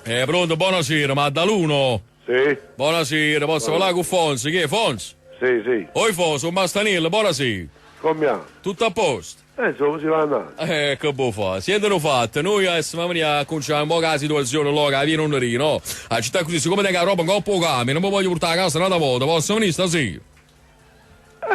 Eh, pronto, buonasera, Maddaluno. Sì. Buonasera, posso parlare con Fonzi? Chi è Fonzi? Sì, sì. Oi Fonzi, sono Mastanello, buonasera. Come Tutto a posto? Insomma, si va andando. Che può fare? Siete lo fatto, noi adesso siamo venuti a cominciare un po' la situazione là, che viene un rino, no? A città così, siccome tengo la roba un po' cambia, non mi voglio portare a casa un'altra volta, posso venire stasera?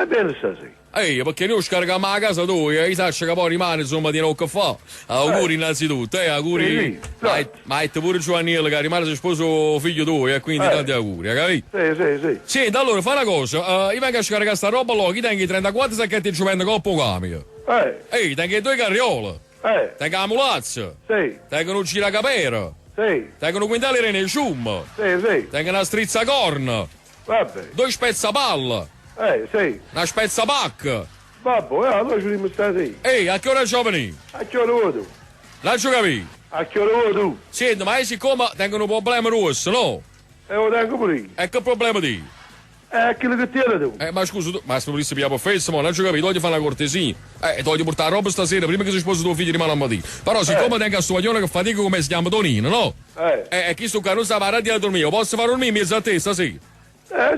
Bene stasera. Ehi, perché noi scarichiamo a casa tua, e io che poi rimane, insomma, di non che fa. Auguri innanzitutto, auguri. Sì, sì. Ma ma pure Giovannino che rimane si sposo figlio tuo, e quindi tanti auguri, hai capito? Sì, sì, sì. Senti, allora fa una cosa, io vengo a scaricare sta roba là, io tengo i 34 sacchetti di cemento coppo camion. Ehi, tengo due carriole. Tengo la mulazza. Sì. Tengo un giracapera. Sì. Tengo un quintale di rene cium. Sì, sì. Tengo una strizzacorna. Vabbè. Due spezzapalla. Sì. Una spezzapacca. Vabbè, allora ci vediamo stasera. Ehi, a che ora ci venire? A che ora vuoi tu? Lascio capire. A che ora vuoi tu? Senti, ma io siccome tengo un problema rosso, no? Lo tengo pure io. E che problema ti? Quello che tieni tu. Ma scusa, tu, ma se volessi pigliare per festa, ma non ci capito, voglio fare una cortesia. Ti voglio portare la roba stasera, prima che si sposi tuo figlio rimane a mattina. Però siccome tengo sto guaglione che fatica come si chiama Tonino, no? E chi sto qua non sa parlare di dormire, posso fare un mio in mezzo a te stasera?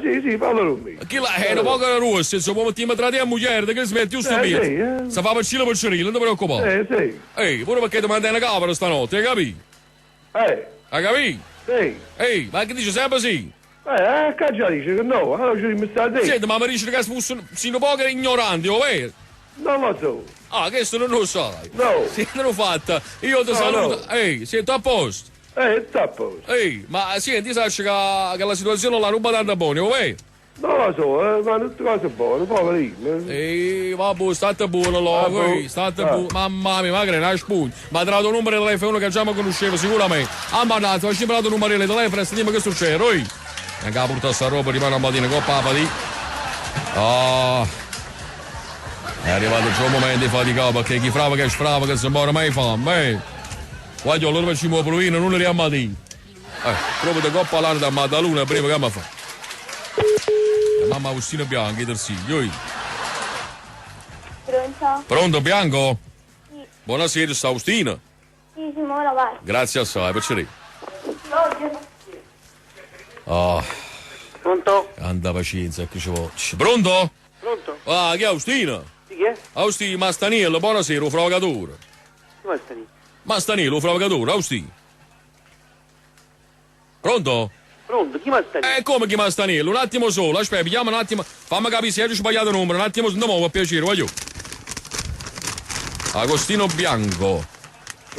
Sì, sì, fallo dormire. Chi là è un poco rosso, insomma, mettiamo tra te e moglie, che smetti giusto bene. Sì. Se fa piccino piccerino, non ti preoccupare. Sì. Ehi, pure perché ti mandi una capra stanotte, hai capito? Hai capito? Sì. Ehi, ma che dice sempre sì? Che già dice che no, allora ci mi sta dentro. Senti, ma mi dice che sono un poco ignoranti, o vero? Non lo so. Ah, questo non lo sai. No. Sì, non l'ho fatta. Io ti No, saluto. no. Ehi, senti, a posto. Sta a posto. Ehi, ma senti, sai che la situazione l'ha rubata tanto buona, o vero? Non lo so, ma tutte cose buone, poverino. Ehi, vabbè, state buono, là, Ah, boh. ehi, state Ah. buono. Mamma mia, ma che è una spugna. Ma ha dato un numero di telefono che già mi conoscevo sicuramente. Ah, ma dai, ci ha dato un numero di telefono e sentiamo che succede, ehi. Anche a portare sta roba, rimane a mattina, coppa la fatica. Ah. È arrivato già il momento di faticare, perché chi frava che sfrava che si muore mai fame, eh. Guarda, allora facciamo la provina, non le riammatino. Proprio da coppa all'aria da Maddaluna, prima che mi fa. La mamma Agostino Bianchi, Tersiglio. oi. Pronto? Pronto, Bianco? Sì. Buonasera, sta Agostino. Sì, sì, ma ora vai. Grazie assai, piacere. Buongiorno. Ah. Pronto? Anda pazienza, che ci vuole. Pronto? Pronto? Ah, chi è Agostino? Sì, chi è? Agostino Mastaniello, buonasera, un frogatore. Chi Mastaniello? Mastaniello, un frogatore, Agostino. Pronto? Pronto, chi Mastaniello? Come chi Mastaniello? Un attimo solo, aspetta, pigliamo un attimo. Fammi capire se hai sbagliato il numero, un attimo, no, per piacere, voglio. Agostino Bianco,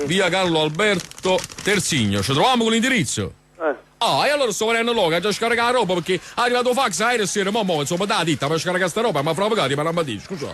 via Carlo Alberto Terzigno. Ci troviamo con l'indirizzo? Ah, e allora sto venendo là, che ha già scaricato la roba perché è arrivato fax ieri sera, mo, mo, insomma, da ditta per scaricare sta roba, ma fra pagati, ma non mi dici, scusa.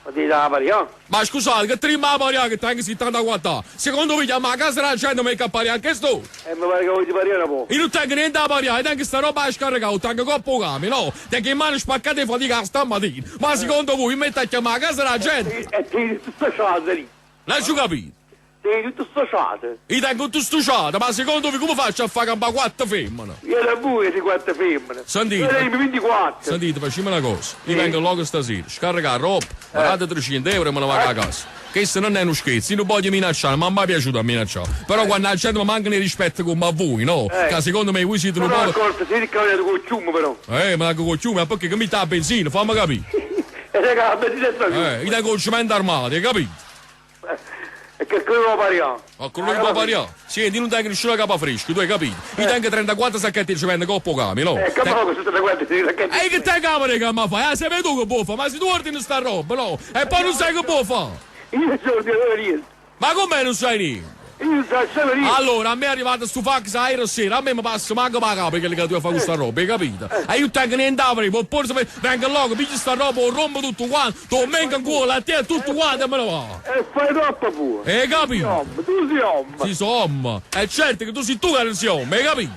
Ma ti dà la paria? Ma scusate, che trimma la paria che tengo 74 Secondo voi chiama a casa la gente mi che anche sto? Mi pare che vuoi pariare un po'. Io non tengo niente da pariare, tengo sta roba a scaricare, tengo coppo cami, no? Tengo in mano spaccate fatica stamattina. Ma secondo voi mi metto a chiamare a casa la gente? E ti tutto sciato lì. L'hai giù capito? Ti tutto sciato. Io tengo tutto stuciato, ma secondo voi come faccio a fare campare quattro femmine? Io da voi di quattro femmine. Sentite. Io ne 24. Sentite, facciamo una cosa. Io vengo là stasera, scarico la roba, mi date 300 euro e me ne vado a casa. Questo non è uno scherzo, io non voglio minacciare, ma mi è piaciuto a minacciare. Però quando la gente mi manca di rispetto come a voi, no? Che secondo me voi siete un Non ho po'. accorto, si ricavano col ciumo però. Ma con il ciumo, ma perché che mi dà benzina, fammi capire. Raga, la benzina sta giù. Io tengo il cemento armato, hai capito? E che quello lo pariamo. Ma quello che può pariare? Senti, io non tengo nessuna capa fresca, tu hai capito? Io tengo 34 sacchetti di cemento con poco cami, no? Che fa questo 34 sacchetti? E che te camere che mi fai? Ah, sei tu che può fare? Ma se tu ordini sta roba, no? E poi non sai che può fare? Io non so niente. Ma come non sai niente? Io non so niente. Allora, a me è arrivato sto fax a ieri sera, a me mi passa manco la capa che tu fai questa roba, hai capito? E io tengo niente da fare, poi vengo là, pigli sta roba, rompo tutto quanto, tu mengo in culo, a te tutto quanto e me ne va. E fai troppo pure. Hai capito? Tu sei uomo. Si sono uomo. E certo che tu sei tu che non sei uomo, hai capito?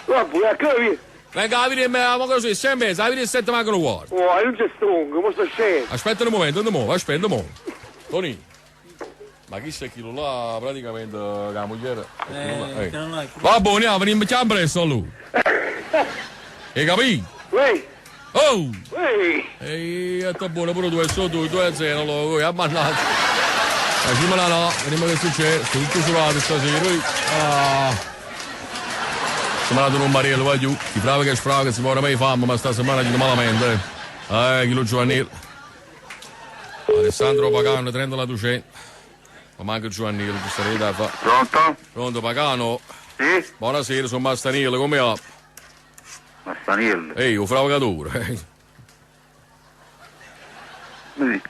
Vabbè, capito? Venga a vedere, ma cosa sei mesi, a vedere sette mancano quarto. Oh, io non c'è stongo, ma sto scemo. Aspetta un momento, un momento, aspetta un momento. Tony. Ma chi sei quello là, praticamente, la moglie? Va buono, andiamo, veniamo chiamare presto allora. Hai capito? Uè! Oh! Uè! Ehi, è buono pure tu, è solo tu, 2 a 0, allora, ammannaggia. Facimmola là, vediamo che succede. Sto tutto sulato stasera. Ui. Ah. Siamo andato un mariello, vai giù. Chi bravo che sfraga, si muore mai fame, ma sta settimana gli malamente. Eh, chi lo Giovannino. Alessandro Pagano, 30 la 200. Ma manca Giovannino, ci sarei da fare. Pronto? Pronto Pagano? Sì? Buonasera, sono Mastanile, come va? Mastanello. Ehi, un fravegatore. Sì.